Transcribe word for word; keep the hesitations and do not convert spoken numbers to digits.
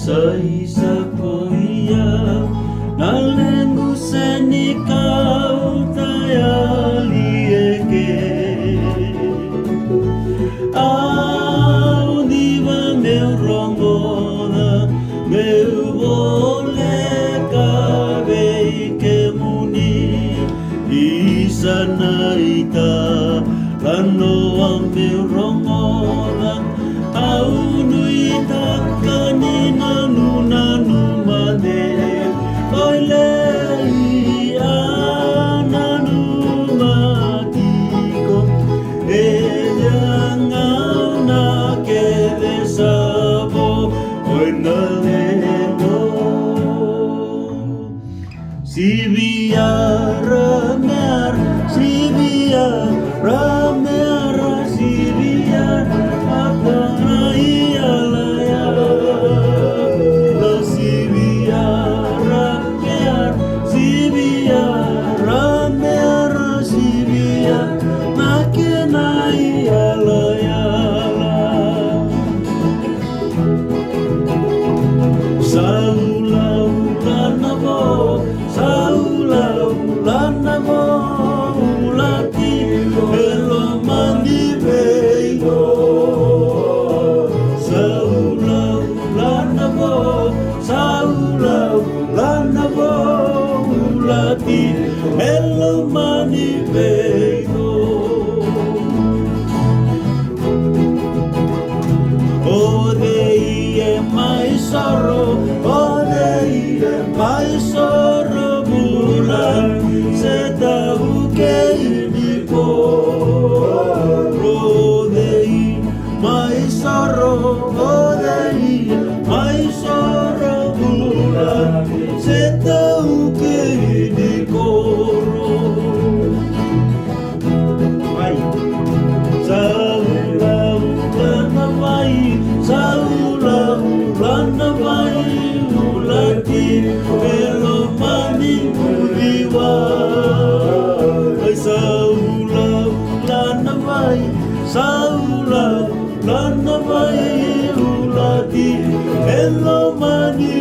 Sa isa koya na lequ senikau tayali eke. Au diva meu rogoca, meu voleka vei kemuni. Isa na italanoa meu rogoca, au nuitaka ni nanuma de. Oi lei, a nanuma tiko, e gauna kece sa vo, oi na lequ. Sivia ra me ara, sivia ra me ara, sivia ra me ara, sivia ra me ara, sivia ra me ara, sivia na kena iyalayala. Sa ulaula na vo, sa ulaula na vo, ulati e loma ni veido. Sa ulaula na vo, sa ulaula na vo, ulati e loma ni veido. O cei e mai soro, o cei e mai soro vula, se taukei ni koro. O cei mai soro, o cei mai soro vula, se taukei ni koro. Mai. Sa ulaula na vai, sa ulaula na vai, ulati e loma ni muciwa. Mai sa ulaula na vai, sa ulaula na vai, ulati e loma ni